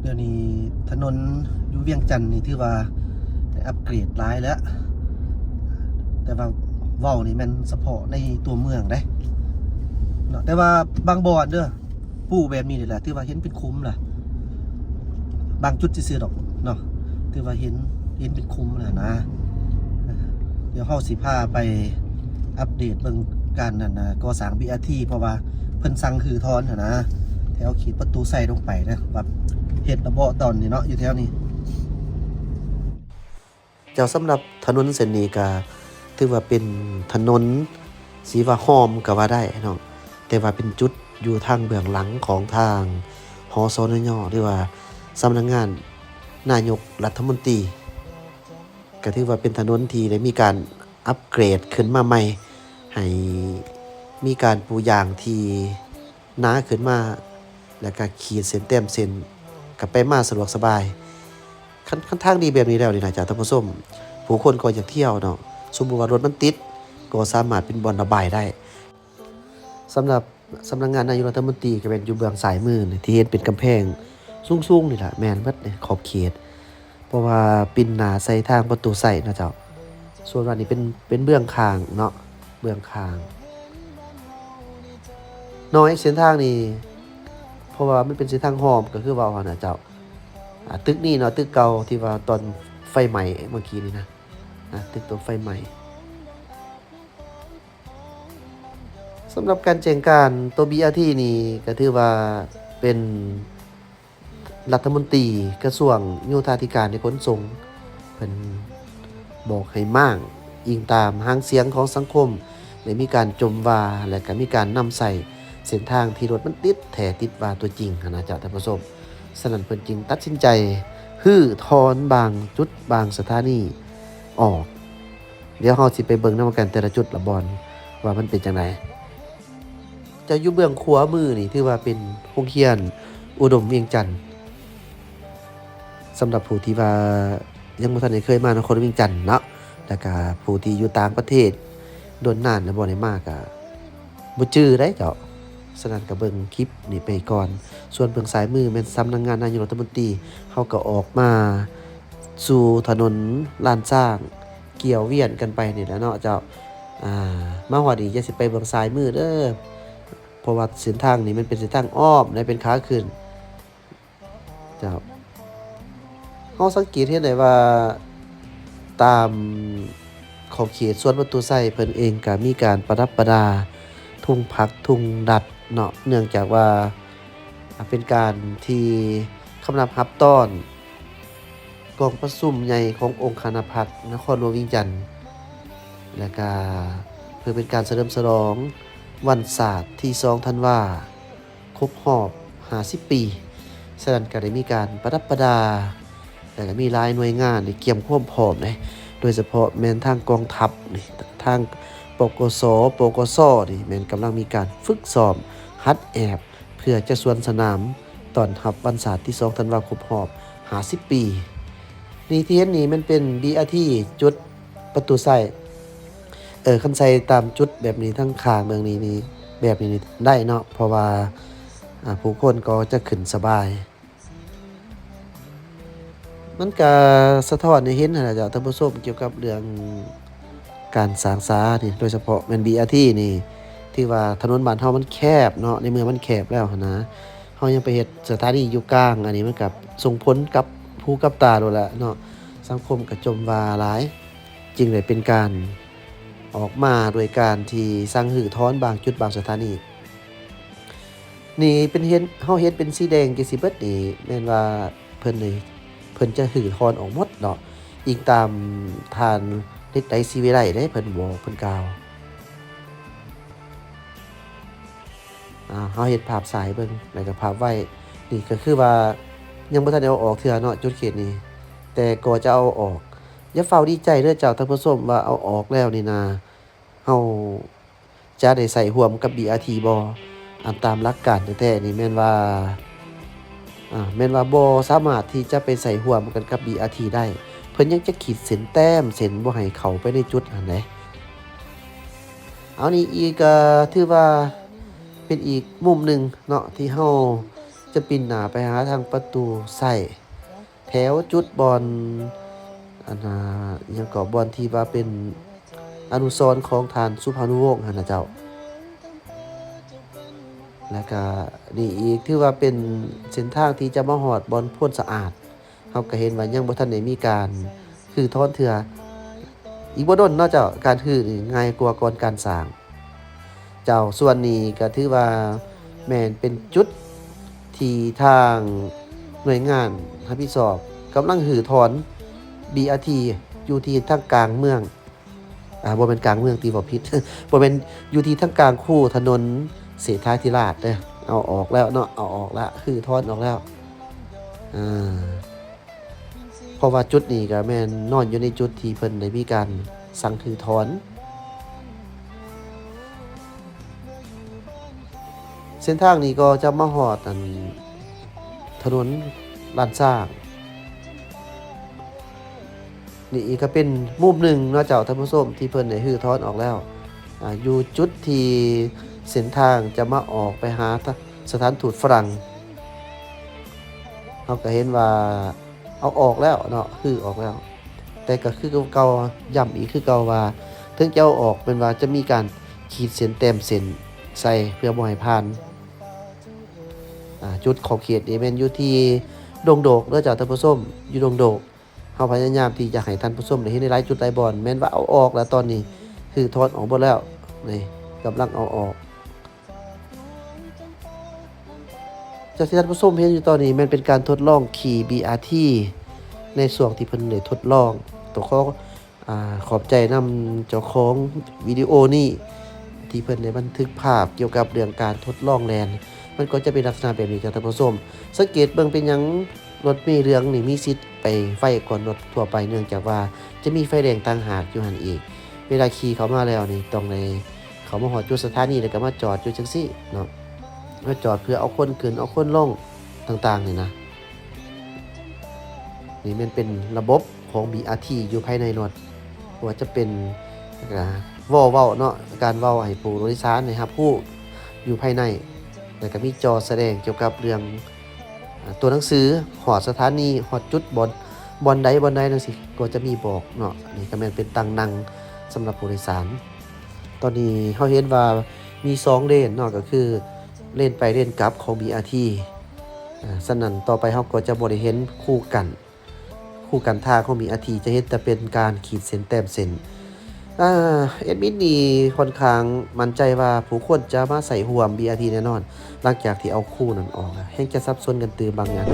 ດຽວນີ້ຖະໜົນຢູ່ວຽງຈັນນີ້ຖືວ່າໄດ້ອັບເກຣດຫຼາຍແລ້ວ, ແຕ່ວ່າເວົ້ານີ້ແມ່ນສະເພາະໃນຕົວເມືອງເດ້ເນາະ, ແຕ່ວ່າບາງບ່ອນເດີ ປູແບບນີ້ນີ້ແຫຼະ ຖືວ່າເຫັນເປັນຂຸມລະ, ບາງຈຸດຊື່ໆດອກເນາະ ຖືວ່າເຫັນ ເຫັນເປັນຂຸມລະນະ. ດຽວເຮົາຊິພາໄປອັບເດດເບິ່ງການນັ້ນນະ ກໍ່ສ້າງ ບີອາທີ ເພາະວ່າເພິ່ນສັ່ງຮື້ຖອນຫັ້ນນະ ແຖວເຂດປະຕູໄຊລົງໄປນະ ວ່າເຮັດລະບໍ່ຕອນນີ້ເນາະ ຢູ່ແຖວນີ້. ເຈົ້າ, ສຳລັບຖະໜົນເສັ້ນນີ້ກະຖືວ່າເປັນຖະໜົນສີວະຫອມກໍວ່າໄດ້ເນາະ, ແຕ່ວ່າເປັນຈຸດຢູ່ທາງເບື້ອງຫຼັງຂອງທາງ ຫສນຍ ຫຼືວ່າສຳນັກງານນາຍົກລັດຖະມົນຕີ, ກໍຖືວ່າເປັນຖະໜົນທີ່ໄດ້ມີການອັບເກຣດຂຶ້ນມາໃໝ່ ໃຫ້ມີການປູຢາງທີ່ໜາຂຶ້ນມາ ແລ້ວກໍຂີດເສັ້ນແຕ້ມເສັ້ນ ກໍໄປມາສະດວກສະບາຍ. ຄັນ ຄັນທາງດີແບບນີ້ແລ້ວນີ້ນະເຈົ້າທ່ານຜູ້ຊົມ, ຜູ້ຄົນກໍຢາກທ່ຽວເນາະ, ສົມມຸດວ່າລົດມັນຕິດ ກໍສາມາດເປັນບ່ອນລະບາຍໄດ້. ສຳລັບສຳນັກງານນາຍົກລັດຖະມົນຕີ ກໍແມ່ນຢູ່ເບື້ອງຊ້າຍມືນີ້ ທີ່ເຫັນເປັນກຳແພງສູງໆນີ້ລະ ແມ່ນເບິດໃນຂອບເຂດ ເພາະວ່າປິ່ນໜ້າໃສ່ທາງປະຕູໄຊເນາະເຈົ້າ. ສ່ວນວ່ານີ້ເປັນ ເປັນເບື້ອງຂ້າງເນາະ ເບື້ອງຂ້າງ. ນ້ອຍເສັ້ນທາງນີ້ ເພາະວ່າມັນເປັນເສັ້ນທາງຮ່ອມ ກໍຄືເວົ້າຫັ້ນນະເຈົ້າ. ອາ ຕຶກນີ້ເນາະ ຕຶກເກົ່າທີ່ວ່າຕອນໄຟໄໝ້ເມື່ອກີ້ນີ້ນະ ອາ ຕຶກຕົວໄຟໄໝ້. ສຳລັບການແຈ້ງການຕົວ ບີອາທີ ນີ້ ກໍຖືວ່າເປັນລັດຖະມົນຕີກະຊວງໂຍທາທິການ ແລະ ຂົນສົ່ງ ເພິ່ນບອກໃຫ້ມ້າງອີງຕາມຫາງສຽງຂອງສັງຄົມ ໄດ້ມີການຈົ່ມວ່າ ແລະ ກະມີການນຳໃຊ້ເສັ້ນທາງທີ່ລົດມັນຕິດແທ້ຕິດວ່າຕົວຈິງຫັ້ນນະເຈົ້າທ່ານຜູ້ຊົມ. ສະນັ້ນເພິ່ນຈຶ່ງຕັດສິນໃຈຮື້ຖອນບາງຈຸດບາງສະຖານີອອກ. ດຽວເຮົາຊິໄປເບິ່ງນຳກັນແຕ່ລະຈຸດລະບ່ອນວ່າມັນເປັນຈັ່ງໃດ. ເຈົ້າ, ຢູ່ເບື້ອງຂວາມືນີ້ຖືວ່າເປັນໂຮງຮຽນອຸດົມວຽງຈັນ. ສຳລັບຜູ້ທີ່ວ່າຍັງບໍ່ທັນໄດ້ເຄີຍມານະຄອນຫຼວງວຽງຈັນເນາະ ແລ້ວກະຜູ້ທີ່ຢູ່ຕ່າງປະເທດດົນນານແລ້ວບໍ່ໄດ້ມາກະບໍ່ຈື່ໄດ໋ເຈົ້າ. ສະນັ້ນກະເບິ່ງຄລິບນີ້ໄປກ່ອນ. ສ່ວນເບື້ອງຊ້າຍມືແມ່ນສຳນັກງານນາຍົກລັດຖະມົນຕີ. ເຮົາກະອອກມາສູ່ຖະໜົນລ້ານຊ້າງ ກ່ຽວວຽນກັນໄປນີ້ແຫຼະເນາະເຈົ້າ. ອາ ມາຮອດນີ້ຢ່າຊິໄປເບື້ອງຊ້າຍມືເດີ ເພາະວ່າເສັ້ນທາງນີ້ມັນເປັນເສັ້ນທາງອ້ອມ ແລະ ເປັນຂາຂຶ້ນເຈົ້າ. ເຮົາສັງເກດເຫັນໄດ້ວ່າ ຕາມຂອບເຂດສວນປະຕູໄຊ ເພິ່ນເອງກະມີການປະດັບປະດາທຸງຜັກທຸງດັດເນາະ, ເນື່ອງຈາກວ່າ ອາ ເປັນການທີ່ຄຳນັບຮັບຕ້ອນ ກອງປະຊຸມໃຫຍ່ຂອງອົງຄະນະພັກນະຄອນຫຼວງວຽງຈັນ ແລະກະເພື່ອເປັນການສະເຫຼີມສະຫຼອງວັນຊາດທີສອງທັນວາ ຄົບຮອບຫ້າສິບປີ. ສະນັ້ນກະໄດ້ມີການປະດັບປະດາ ແລະກະມີຫຼາຍໜ່ວຍງານໄດ້ກຽມຄວາມພ້ອມເດ້ ໂດຍສະເພາະແມ່ນທາງກອງທັບນີ້ ທາງ ປກສ ປກສ ນີ້ແມ່ນກຳລັງມີການຝຶກຊ້ອມຫັດແອບ ເພື່ອຈະສວນສະໜາມຕ້ອນຮັບວັນຊາດທີສອງທັນວາຄົບຮອບຫ້າສິບປີ. ນີ້ທີ່ເຫັນນີ້ແມ່ນເປັນ ບີອາທີ ຈຸດປະຕູໄຊ. ເອີ ຄັນໃສ່ຕາມຈຸດແບບນີ້ ທັງຂ້າງເບື້ອງນີ້ນີ້ ແບບນີ້ນີ້ໄດ້ເນາະ ເພາະວ່າ ອາ ຜູ້ຄົນກໍຈະຂຶ້ນສະບາຍ. ມັນກະສະທ້ອນໃຫ້ເຫັນຫັ້ນລະເຈົ້າທ່ານຜູ້ຊົມ ກ່ຽວກັບເລື່ອງການສ້າງສານີ້ ໂດຍສະເພາະແມ່ນ ບີອາທີ ນີ້ ຖືວ່າຖະໜົນບ້ານເຮົາມັນແຄບເນາະ, ໃນເມື່ອມັນແຄບແລ້ວຫັ້ນນະ ເຮົາຍັງໄປເຮັດສະຖານີຢູ່ກາງ ອັນນີ້ມັນກະສົ່ງຜົນກັບຫູກັບຕາໂລດແຫຼະເນາະ. ສັງຄົມກະຈົ່ມວ່າຫຼາຍ ຈຶ່ງໄດ້ເປັນການອອກມາໂດຍການທີ່ສັ່ງຮື້ຖອນບາງຈຸດບາງສະຖານີ. ນີ້ເປັນເຫັນ ເຮົາເຫັນເປັນສີແດງຈັ່ງຊີ້ເບິດນີ້ ແມ່ນວ່າເພິ່ນນີ້ ເພິ່ນຈະຮື້ຖອນອອກໝົດເນາະ ອີງຕາມທ່ານເຫຼັກໄດສີວິໄລເດ້ ເພິ່ນບອກ ເພິ່ນກ່າວ. ອາ ເຮົາເຮັດພາບຊ້າຍເບິ່ງ ແລ້ວກະພາບໄວ ນີ້ກະຄືວ່າຍັງບໍ່ທັນໄດ້ເອົາອອກເທື່ອເນາະ ຈຸດເຂດນີ້ ແຕ່ກໍຈະເອົາອອກ. ຢ່າຟ້າວດີໃຈເດີເຈົ້າທ່ານຜູ້ຊົມ ວ່າເອົາອອກແລ້ວນີ້ນາ ເຮົາ ຈະໄດ້ໃຊ້ຮ່ວມກັບ ບີອາທີ ບໍ່? ອັນຕາມຫຼັກການແທ້ໆນີ້ແມ່ນວ່າ ອາ ແມ່ນວ່າບໍ່ສາມາດທີ່ຈະໄປໃຊ້ຮ່ວມກັນກັບ ບີອາທີ ໄດ້. ເພິ່ນຍັງຈະຂີດເສັ້ນແຕ້ມເສັ້ນບໍ່ໃຫ້ເຂົ້າໄປໃນຈຸດຫັ້ນເດ້. ເອົາ ນີ້ອີກ ກະຖືວ່າເປັນອີກມຸມໜຶ່ງເນາະ ທີ່ເຮົາ ຈະປິ່ນໜ້າໄປຫາທາງປະຕູຊ້າຍ ແຖວຈຸດບ່ອນ ອັນນ່າ ອີ່ຫຍັງເກາະ ບ່ອນທີ່ວ່າເປັນອະນຸສອນຂອງທ່ານສຸພານຸວົງຫັ້ນນະເຈົ້າ. ແລ້ວກະນີ້ອີກ ຖືວ່າເປັນເສັ້ນທາງທີ່ຈະມາຮອດບ່ອນໂພນສະອາດ. ເຮົາກະເຫັນວ່າຍັງບໍ່ທັນໄດ້ມີການຮື້ຖອນເທື່ອ. ອີກບໍ່ດົນເນາະເຈົ້າ ການຮື້ນີ້ງ່າຍກວ່າກ່ອນການສ້າງ. ເຈົ້າ ສ່ວນນີ້ກະຖືວ່າແມ່ນເປັນຈຸດທີ່ທາງໜ່ວຍງານຮັບຜິດຊອບກຳລັງຮື້ຖອນ ບີອາທີ ຢູ່ທີ່ທາງກາງເມືອງ ອາ ບໍ່ແມ່ນກາງເມືອງຕິ ເວົ້າຜິດ ບໍ່ແມ່ນ ຢູ່ທີ່ທາງກາງຄູຖະໜົນເສດຖາທິລາດເດີ້. ເອົາອອກແລ້ວເນາະ ເອົາອອກລະ ຮື້ຖອນອອກແລ້ວ ອາ ເພາະວ່າຈຸດນີ້ກະແມ່ນນອນຢູ່ໃນຈຸດທີ່ເພິ່ນໄດ້ມີການສັ່ງຮື້ຖອນ. ເສັ້ນທາງນີ້ກໍຈະມາຮອດ ອັນ ຖະໜົນລ້ານຊ້າງ. ນີ້ອີກກະເປັນມຸມໜຶ່ງເນາະເຈົ້າທ່ານຜູ້ຊົມ ທີ່ເພິ່ນໄດ້ຮື້ຖອນອອກແລ້ວ ອາ ຢູ່ຈຸດທີ່ເສັ້ນທາງຈະມາອອກໄປຫາສະຖານທູດຝຣັ່ງ. ເຮົາກະເຫັນວ່າ ເອົາອອກແລ້ວເນາະ ຮື້ອອກແລ້ວ ແຕ່ກະຄືເກົ່າ ຢ້ຳອີກຄືເກົ່າວ່າ ເຖິງຈະເອົາອອກ ແມ່ນວ່າຈະມີການຂີດເສັ້ນແຕ້ມເສັ້ນໃສ່ເພື່ອບໍ່ໃຫ້ຜ່ານ. ອາ ຈຸດຂອບເຂດນີ້ແມ່ນຢູ່ທີ່ດົງໂດກເດີ້ເຈົ້າທ່ານຜູ້ຊົມ ຢູ່ດົງໂດກ. ເຮົາພະຍາຍາມທີ່ຈະໃຫ້ທ່ານຜູ້ຊົມໄດ້ເຫັນໃນຫຼາຍຈຸດຫຼາຍບ່ອນ ແມ່ນວ່າເອົາອອກແລ້ວ ຕອນນີ້ຮື້ຖອນອອກເບິດແລ້ວ. ນີ້ກຳລັງເອົາອອກ. ຈາກທີ່ທ່ານຜູ້ຊົມເຫັນຢູ່ຕອນນີ້ ແມ່ນເປັນການທົດລອງຂີ່ບີອາທີ ໃນຊ່ວງທີ່ເພິ່ນໄດ້ທົດລອງ. ຕ້ອງຂໍ ອາ ຂອບໃຈນຳເຈົ້າຂອງວິດີໂອນີ້ ທີ່ເພິ່ນໄດ້ບັນທຶກພາບກ່ຽວກັບເລື່ອງການທົດລອງແລ່ນ. ມັນກໍຈະເປັນລັກສະນະແບບນີ້ຈ້າທ່ານຜູ້ຊົມ. ສັງເກດເບິ່ງເປັນຫຍັງລົດເມເຫຼືອງນີ້ມີສິດໄປໄວກວ່າລົດທົ່ວໄປ ເນື່ອງຈາກວ່າຈະມີໄຟແດງຕ່າງຫາກຢູ່ຫັ້ນອີກ. ເວລາຂີ່ເຂົ້າມາແລ້ວນີ້ ຕ້ອງໄດ້ເຂົ້າມາຮອດຈຸດສະຖານີ ແລ້ວກະມາຈອດຢູ່ຈັ່ງຊີ້ເນາະ ມາຈອດເພື່ອເອົາຄົນຂຶ້ນເອົາຄົນລົງຕ່າງໆນີ້ນະ. ນີ້ແມ່ນເປັນລະບົບຂອງບີອາທີຢູ່ພາຍໃນລົດ ບໍ່ວ່າຈະເປັນ ອາ ວໍເວົ້າເນາະ ການເວົ້າໃຫ້ຜູ້ໂດຍສານໄດ້ຮັບຮູ້ຢູ່ພາຍໃນ ແລ້ວກະມີຈໍສະແດງກ່ຽວກັບເລື່ອງ ອາ ຕົວໜັງສື ຮອດສະຖານີ ຮອດຈຸດບ່ອນ ບ່ອນໃດບ່ອນໃດຈັ່ງຊີ້ ກໍຈະມີບອກເນາະ. ນີ້ກະແມ່ນເປັນຕັ່ງນັ່ງສຳລັບຜູ້ໂດຍສານ. ຕອນນີ້ເຮົາເຫັນວ່າມີສອງເລນເນາະ ກະຄືເລນໄປເລນກັບຂອງບີອາທີ. ອາ ສະນັ້ນຕໍ່ໄປເຮົາກໍຈະບໍ່ໄດ້ເຫັນຄູກັນ ຄູກັນທາງຂອງບີອາທີ ຈະເຫັນແຕ່ເປັນການຂີດເສັ້ນແຕ້ມເສັ້ນ. ອາ ແອດມິນນີ້ຂ້ອນຂ້າງໝັ້ນໃຈວ່າຜູ້ຄົນຈະມາໃຊ້ຮ່ວມບີອາທີແນ່ນອນ ຫຼັງຈາກທີ່ເອົາຄູນັ້ນອອກ ແຮ່ງຈະສັບສົນກັນຕື່ມບາງຢ່າງ.